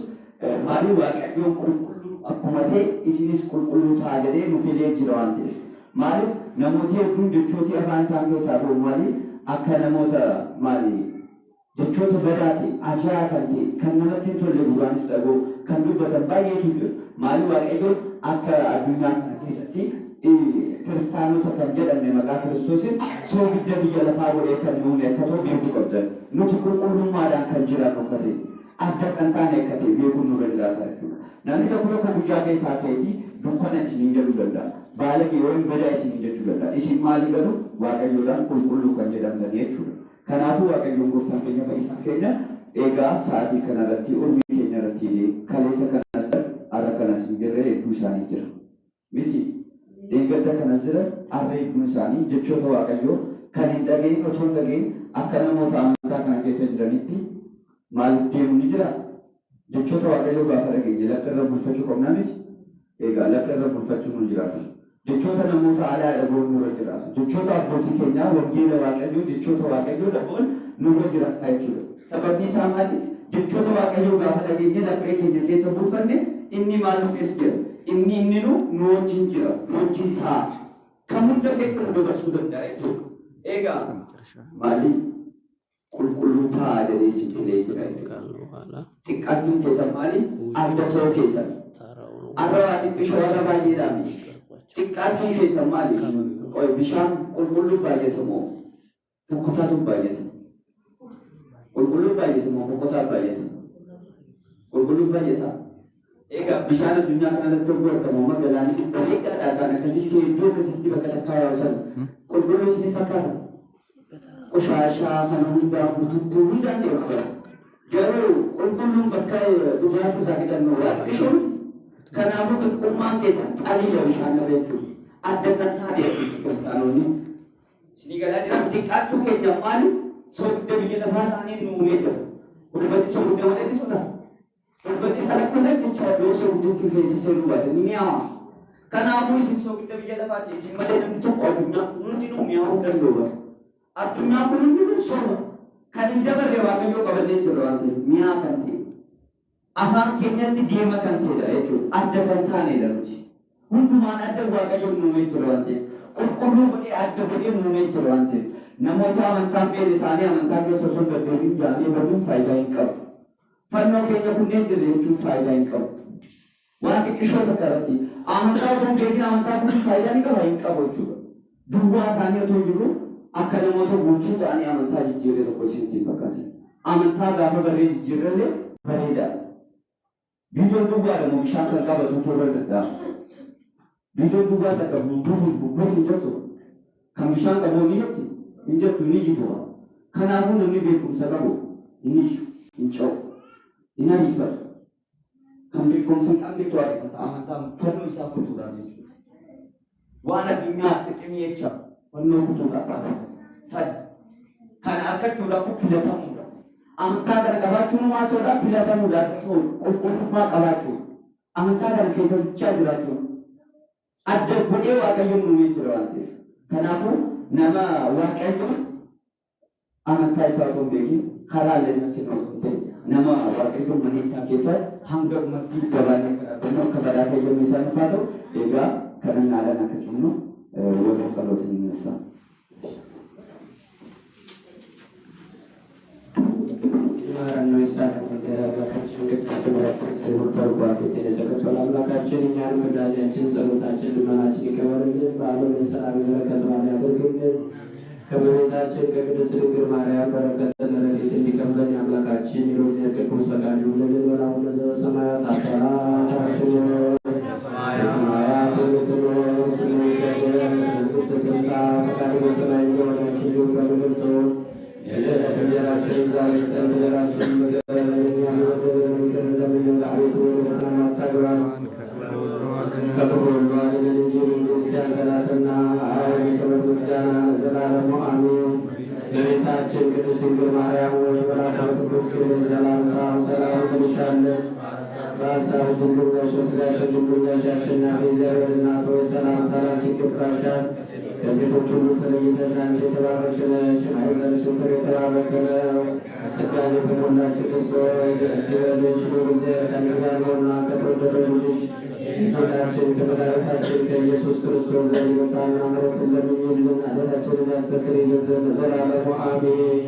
maaliif Waaqayyoon qulqulluu akkuma ta'e isinis qulqulluu ta'a jedhee nu filee jira waan ta'eef. Maaliif namooti hedduun jechooti afaan isaan keessaa ba'u maali akka namoota maali jechoota badaa ta'e ajaa kan ta'e kan namatti hin tolle duraanis dhaga'u kan dubbatan baay'eetu jira. Maaliif Waaqayyoon akka addunyaa kana keessatti Kiristaanota kan jedhamne maqaa Kiristoosiin soogidda biyya lafaa godhee kan nuume akka ta'u beekuu qabdan. Nuti qulqullummaadhaan kan jiraannu akka ta'e, adda kan taane akka ta'e beekuun nurra jiraata jechuudha. Namni tokko tokko guyyaa keessaa ka'eetii dukkana isiniin jedhuu danda'a. Baalagee yookiin badaa isiniin jechuu danda'a. Isin maali garuu Waaqayyoodhaan qulqulluu kan jedhamtan jechuudha. Kanaafuu Waaqayyoon gooftaan keenya fayyisaan keenya egaa sa'aatii kanarratti urmii keenya irratti kaleessa kanas har'a kanas hin jirre hedduu isaanii jira. Miti dheengadda kanas jira har'a hedduun isaanii jechoota Waaqayyoo kan hin dhagahin otoo hin dhagahin akka namoota amantaa kana keessa jiranitti maaliif deemu ni jira? Jechoota Waaqayyoo gaafa dhageenye lafa irra bulfachuu qabnaa miti? Egaa lafa irra bulfachuun nu jiraata. Jechoota namoota alaa dhaga'uun nurra jiraata. Jechoota abbootii keenyaa wangeela Waaqayyoo jechoota Waaqayyoo dhaga'uun nurra jiraata jechuudha. Sababni isaa maali? Jechoota Waaqayyoo gaafa dhageenye laphee keenya keessa bulfanne inni maal nu keessa jira? Inni inni nu nu wajjin jira, nu wajjin taa'a. Kan hunda keessa nu dabarsuu danda'a jechuudha. Egaa maali? Qulqulluu ta'a jedhee isin filee jira jechuudha. Xiqqaachuun keessan maali? Adda ta'uu keessan. Arra waa xiqqishoo arra baay'eedhaa miti. Xiqqaachuun keessan maali? Qoy bishaan qulqulluu baay'ata moo fokkotaatu baay'ata? Qulqulluu baay'ata moo fokkotaa baay'ata? Qulqulluu baay'ata. Egaa bishaan addunyaa kanarratti yogguu argamu amma galaanni bareedaadha kan akkasitti hedduu akkasitti bakka takkaa yaa'u sana qulqulluu isiniif fakkaata? Qoshaashaa kana hundaa bututtuu hundaan deemsa. Garuu qulqulluun bakka dhugaatii irraa qixannu waa xiqqishoo miti. Kanaafuu xiqqummaan keessan xaliila bishaan irra jechuudha. Adda kan taane kiristaanonni. Isinii galaa jira xiqqaachuu keenya maali? Soogidda biyya lafaa taanee nu uumee jira. Gulbati soogidda malee ni tola. Gulbati salakkola jecha yoo soogidditti keessa seenuu baate ni mi'aawa. Kanaafuu isin soogidda biyya lafaati. Isin malee namni tokko addunyaa kun hundinuu mi'aawuu danda'u bara. Addunyaan kun hundinuu soba. Kan hin dabarre Waaqayyoo qabannee jirra waan ta'eef mi'aa kan ta'e. Afaan keenyatti deema kan ta'edha jechuudha. Adda kan taanedha nuti. Hundumaan adda Waaqayyoon nuumee jira waan ta'eef. Qulqulluu godhee adda godhee nuumee jira waan ta'eef. Namoota amantaa hin beekne taanee amantaa keessa osoo hin deddeebiin jaamee baduun faayidaa hin qabu. Fannoo keenya kunneen jirra jechuun faayidaa hin qabu. Waan xiqqishoo takka irratti amantaa otoo hin beekin amantaa kunuun faayidaa ni qaba hin qabu jechuudha. Duwwaa taanee otoo jirru akka namoota guutuu ta'anii amantaa jijjiirree tokko isinitti hin fakkaatin. Amantaa gaafa barree jijjiirrellee bareedaadha. Biidoon duwwaadha moo bishaan kan qabatu tola danda'a. Biidoon duwwaa takka bubbuuf bubbuuf hin jettu. Kan bishaan qabu ni jetti hin jettu ni jitu. Kanaafuu namni beekumsa qabu hin iyyu, hin ce'u, hin ariifatu. Kan beekumsa hin qabnetu ariifata amantaa fannoo isaa kutuudhaaf jechuudha. Waan addunyaa xiqqimii jecha fannoo kutuudhaaf ariifata. Sadi. Kana argachuudhaaf filatamuudha. Amantaa kana qabaachuun maal ta'uudha? Filatamuudha. Qulqullummaa qabaachuudha. Amantaa kana keessa bichaa jiraachuun adda godhee Waaqayyoon uumee jira waan ta'eef. Kanaafuu nama Waaqayyoon amantaa isaa otoo hin beekin karaa illee sin otoo hin ta'in nama Waaqayyoon mana isaa keessa hanga dhumatti gabaannee kan argannu akka badaa fayyamni isaa nuuf haa ta'u. Egaa kadhannaadhaan akka cimnu warra tsalootiin inessa. ይማረን ይሳለን እግዚአብሔር አምላካችን ቅድስት ተርጓፊትን የተቀበለ አምላካችን እኛንም ቅዳሴያችን፣ ጸሎታችን፣ ልመናችን ይቀበልልን። በዓሉን የሰላም የበረከት በዓል ያድርግልን። ከእመቤታችን ከቅድስት ድንግል ማርያም በረከትን ረድኤት እንዲከፍለን የአምላካችን የእግዚአብሔር ቅዱስ ፈቃድ ይሁንልን። ወላሁነ ዘበሰማያት አባታችን ሆይ በሰማያት የምትኖር ስምህ ይቀደስ፣ መንግሥትህ ትምጣ፣ ፈቃድህ በሰማይ እንደሆነች እንዲሁም በምድር ትሁን። የዕለት እንጀራችንን ዛሬ ስጠን፣ በደላችንን ይቅር በለን እኛም የበደሉንን ይቅር እንደምንል፣ አቤቱ ወደ ፈተና አታግባን ከክፉ ሁሉ አድነን እንጂ መንግሥት ያንተ ናትና፣ ኃይል፣ ክብር፣ ምስጋና ለዘላለሙ አሜን። እመቤታችን ቅድስት ድንግል ማርያም ሆይ መልአኩ ቅዱስ ገብርኤል ሰላምታ ሰላም እንልሻለን። በሐሳብሽ ድንግል ነሽ፣ በሥጋሽም ድንግል ነሽ። የአሸናፊ እግዚአብሔር እናት ሆይ ሰላምታ ላንቺ ይገባሻል። ከሴቶች ሁሉ ተለይተሽ አንቺ የተባረክሽ ነሽ፣ የማኅፀንሽም ፍሬ የተባረከ ነው። ጸጋን የተሞላሽ ቅድስት ሆይ ደስ ይበልሽ፣ ልዑል እግዚአብሔር ከአንቺ ጋር ነውና ከተወደደው ልጅሽ ከጌታችን ከመድኃኒታችን ከኢየሱስ ክርስቶስ ዘንድ ይቅርታና ምሕረትን ለምኝልን ኃጢአታችንን ያስተሰርይልን ዘንድ ለዘላለሙ አሜን።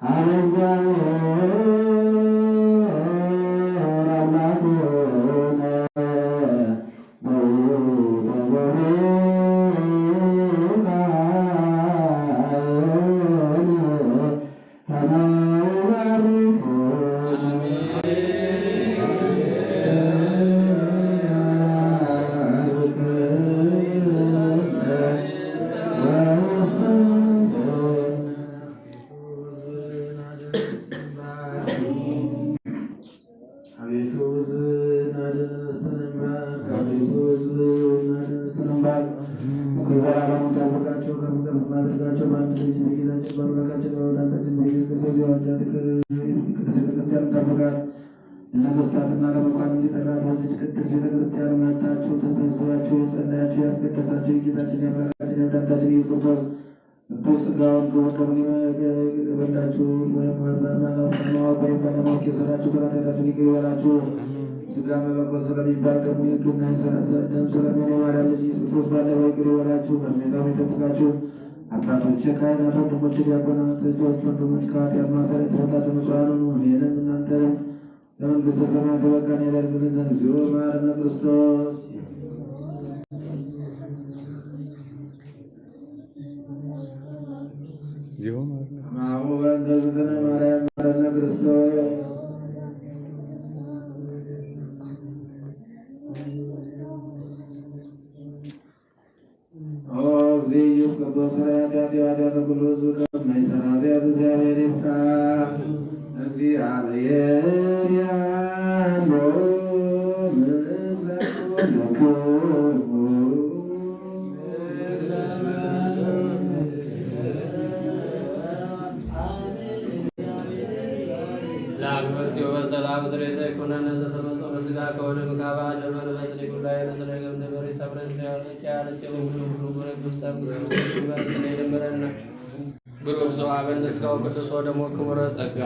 አለ እግዚአብሔር። ልጅ በጌታችን በአምላካችን በመድኃኒታችን በኢየሱስ ክርስቶስ የዋጃት ቅድስት ቤተክርስቲያን ጠብቃት። ለነገሥታትና ለመኳንንት የጠራት በዚች ቅድስት ቤተክርስቲያን መጥታችሁ ተሰብስባችሁ የጸለያችሁ ያስቀደሳችሁ የጌታችን የአምላካችን የመድኃኒታችን ኢየሱስ ክርስቶስ ቅዱስ ሥጋውን ክቡር ደሙን የበላችሁ ወይም በማወቅ ወይም ባለማወቅ የሠራችሁትን ኃጢአታችሁን ይቅር ይበላችሁ። ሥጋ መለኮት ስለሚባል ደግሞ የሕግና ደም ስለሚሆን የማርያም ልጅ ኢየሱስ ክርስቶስ ባለፈው ይቅር ይበላችሁ፣ በሚመጣው ይጠብቃችሁ። አባቶች ካህናት፣ ወንድሞች ዲያቆናት፣ እህቶች ወንድሞች ከኃጢአት ማሰሪያ የተፈታችሁ ንጹሐን ሁኑ። እኔንም እናንተንም ለመንግሥተ ሰማያት የበቃን ያደርግልን ዘንድ እግዚኦ መሐረነ ክርስቶስ። ማሁ በእንተ እግዝእትነ ማርያም መሐረነ ክርስቶስ። ኦ እግዚእ ኢየሱስ ክርስቶስ ሠራይ ኃጢአት የኃጢአተ ኩሉ ሕዝብ ከማይሠራ ኃጢአት እግዚአብሔር ይፍታ። እግዚአብሔር ያለው ምስለ ኩልክሙ። ለአግብርቲሁ በሰላም ስሬተ ይኩነነ ዘተመጽኦ በሥጋ ከወደም ካባ ለመንፈስ ሊኩላይ ነስለ ገምደ ብሩክ ዘወሀበነ ሥጋው ቅዱስ ወደሞ ክቡረ ጸጋ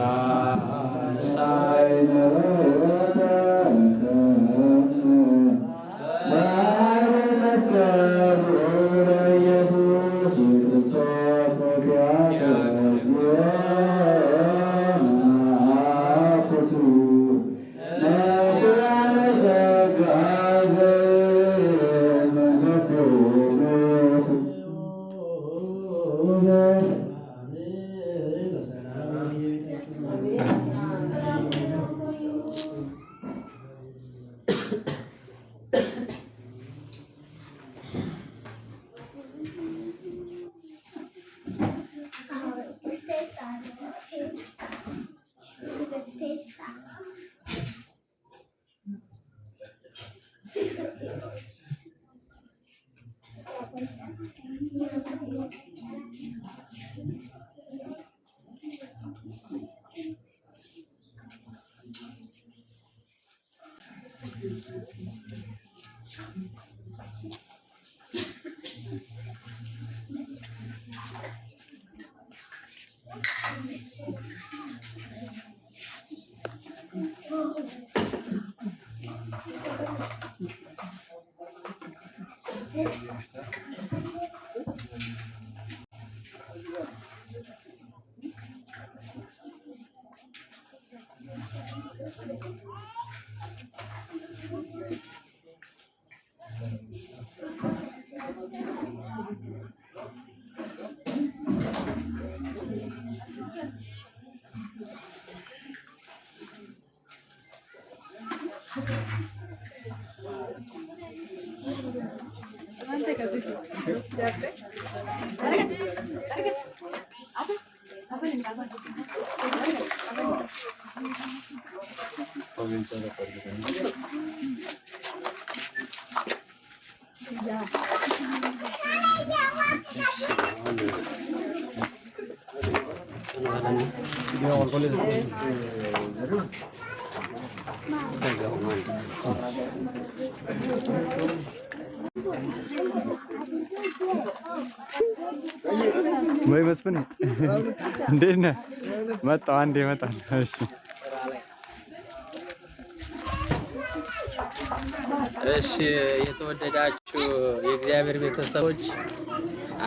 ኢየሱስ ክርስቶስ ወይ መስፍን እንዴት ነህ? መጣሁ። አንዴ እመጣለሁ። እሺ እሺ የተወደዳችሁ የእግዚአብሔር ቤተሰቦች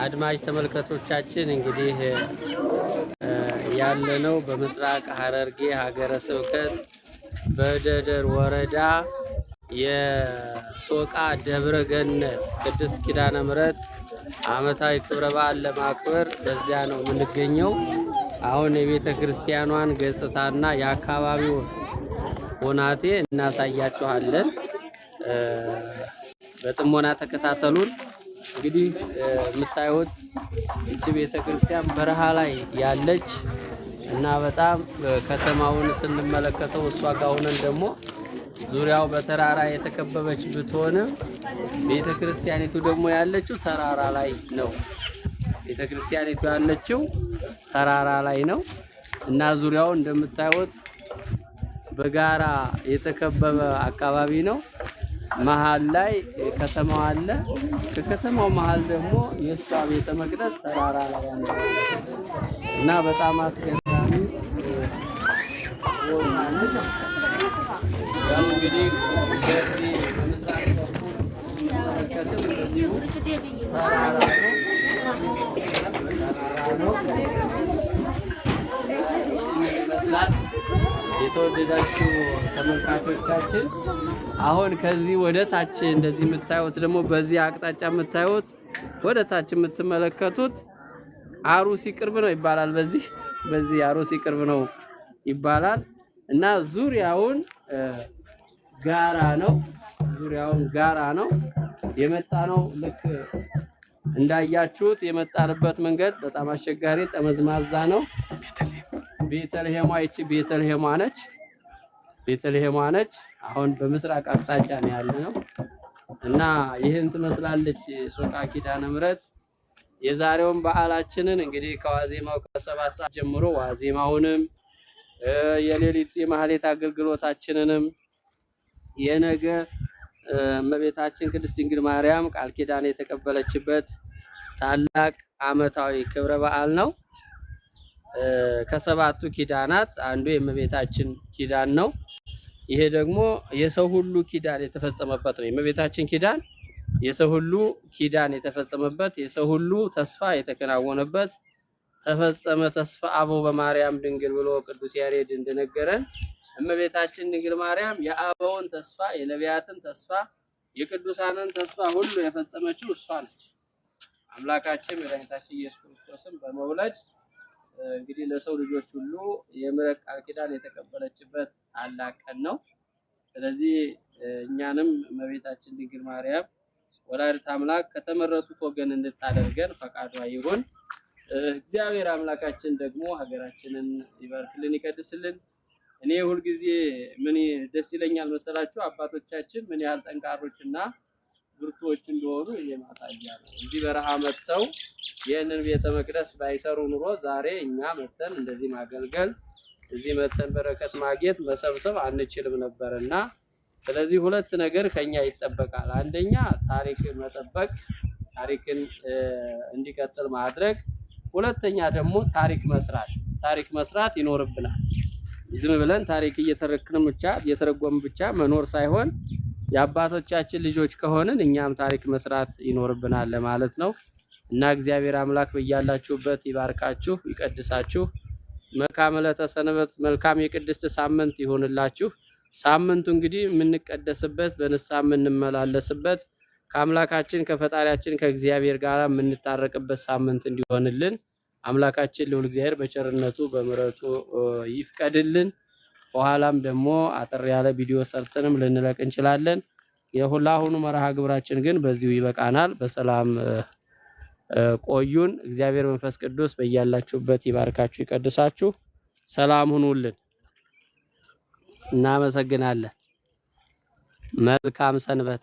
አድማጭ ተመልካቾቻችን እንግዲህ ያለነው በምስራቅ ሐረርጌ ሀገረ ስብከት በደደር ወረዳ የሶቃ ደብረ ገነት ቅድስት ኪዳነ ምሕረት ዓመታዊ ክብረ በዓል ለማክበር በዚያ ነው የምንገኘው። አሁን የቤተ ክርስቲያኗን ገጽታና የአካባቢውን ሁናቴ እናሳያችኋለን። በጥሞና ተከታተሉን። እንግዲህ የምታዩት እቺ ቤተ ክርስቲያን በረሃ ላይ ያለች እና በጣም ከተማውን ስንመለከተው እሷ ጋር ሆነን ደግሞ ዙሪያው በተራራ የተከበበች ብትሆንም ቤተ ክርስቲያኒቱ ደግሞ ያለችው ተራራ ላይ ነው። ቤተክርስቲያኒቱ ያለችው ተራራ ላይ ነው እና ዙሪያው እንደምታዩት በጋራ የተከበበ አካባቢ ነው። መሀል ላይ ከተማው አለ። ከከተማው መሀል ደግሞ የእሷ ቤተ መቅደስ ተራራ ላይ አለ እና በጣም አስገራሚ ቦታ ነች። ያው እንግዲህ በዚህ በምስራቅ በኩል ስንመለከትም እንደዚሁ ተራራ ነው። ይህንን ይመስላል። የተወደዳችሁ ተመልካቾቻችን አሁን ከዚህ ወደ ታች እንደዚህ የምታዩት ደግሞ በዚህ አቅጣጫ የምታዩት ወደ ታች የምትመለከቱት አሩሲ ቅርብ ነው ይባላል። በዚህ አሩሲ ቅርብ ነው ይባላል እና ዙሪያውን ጋራ ነው። ዙሪያውን ጋራ ነው የመጣ ነው። ልክ እንዳያችሁት የመጣንበት መንገድ በጣም አስቸጋሪ ጠመዝማዛ ነው። ቤተልሔሟ ይቺ ቤተልሔሟ ነች። ቤተልሔሟ ነች። አሁን በምስራቅ አቅጣጫ ነው ያለነው እና ይህን ትመስላለች ሶቃ ኪዳነ ምሕረት። የዛሬውን በዓላችንን እንግዲህ ከዋዜማው ከ7 ሰዓት ጀምሮ ዋዜማውንም የሌሊት የማህሌት አገልግሎታችንንም የነገ እመቤታችን ቅድስት ድንግል ማርያም ቃል ኪዳን የተቀበለችበት ታላቅ ዓመታዊ ክብረ በዓል ነው። ከሰባቱ ኪዳናት አንዱ የእመቤታችን ኪዳን ነው። ይሄ ደግሞ የሰው ሁሉ ኪዳን የተፈጸመበት ነው። የእመቤታችን ኪዳን የሰው ሁሉ ኪዳን የተፈጸመበት፣ የሰው ሁሉ ተስፋ የተከናወነበት፣ ተፈጸመ ተስፋ አበው በማርያም ድንግል ብሎ ቅዱስ ያሬድ እንደነገረን እመቤታችን ድንግል ማርያም የአበውን ተስፋ፣ የነቢያትን ተስፋ፣ የቅዱሳንን ተስፋ ሁሉ የፈጸመችው እሷ ነች። አምላካችን መድኃኒታችን ኢየሱስ ክርስቶስን በመውለድ እንግዲህ ለሰው ልጆች ሁሉ የምሕረት ቃል ኪዳን የተቀበለችበት ታላቅ ቀን ነው። ስለዚህ እኛንም እመቤታችን ድንግል ማርያም ወላዲተ አምላክ ከተመረጡት ወገን እንድታደርገን ፈቃዷ ይሁን። እግዚአብሔር አምላካችን ደግሞ ሀገራችንን ይባርክልን፣ ይቀድስልን። እኔ ሁልጊዜ ምን ደስ ይለኛል መሰላችሁ? አባቶቻችን ምን ያህል ጠንካሮችና ብርቱዎች እንደሆኑ ይሄ ማሳያ ነው። እዚህ በረሃ መጥተው ይህንን ቤተ መቅደስ ባይሰሩ ኑሮ ዛሬ እኛ መጥተን እንደዚህ ማገልገል፣ እዚህ መጥተን በረከት ማግኘት መሰብሰብ አንችልም ነበርና፣ ስለዚህ ሁለት ነገር ከኛ ይጠበቃል። አንደኛ ታሪክ መጠበቅ፣ ታሪክን እንዲቀጥል ማድረግ፣ ሁለተኛ ደግሞ ታሪክ መስራት። ታሪክ መስራት ይኖርብናል። ዝም ብለን ታሪክ እየተረክን ብቻ እየተረጎምን ብቻ መኖር ሳይሆን የአባቶቻችን ልጆች ከሆንን እኛም ታሪክ መስራት ይኖርብናል ለማለት ነው። እና እግዚአብሔር አምላክ በያላችሁበት ይባርካችሁ፣ ይቀድሳችሁ። መልካም ዕለተ ሰንበት፣ መልካም የቅድስት ሳምንት ይሆንላችሁ። ሳምንቱ እንግዲህ የምንቀደስበት፣ በንስሐ የምንመላለስበት፣ ከአምላካችን ከፈጣሪያችን ከእግዚአብሔር ጋር የምንታረቅበት ሳምንት እንዲሆንልን አምላካችን ልዑል እግዚአብሔር በቸርነቱ በምሕረቱ ይፍቀድልን። በኋላም ደግሞ አጠር ያለ ቪዲዮ ሰርተንም ልንለቅ እንችላለን። የሁላሁኑ መርሃ ግብራችን ግን በዚሁ ይበቃናል። በሰላም ቆዩን። እግዚአብሔር መንፈስ ቅዱስ በያላችሁበት ይባርካችሁ፣ ይቀድሳችሁ። ሰላም ሁኑልን። እናመሰግናለን። መልካም ሰንበት።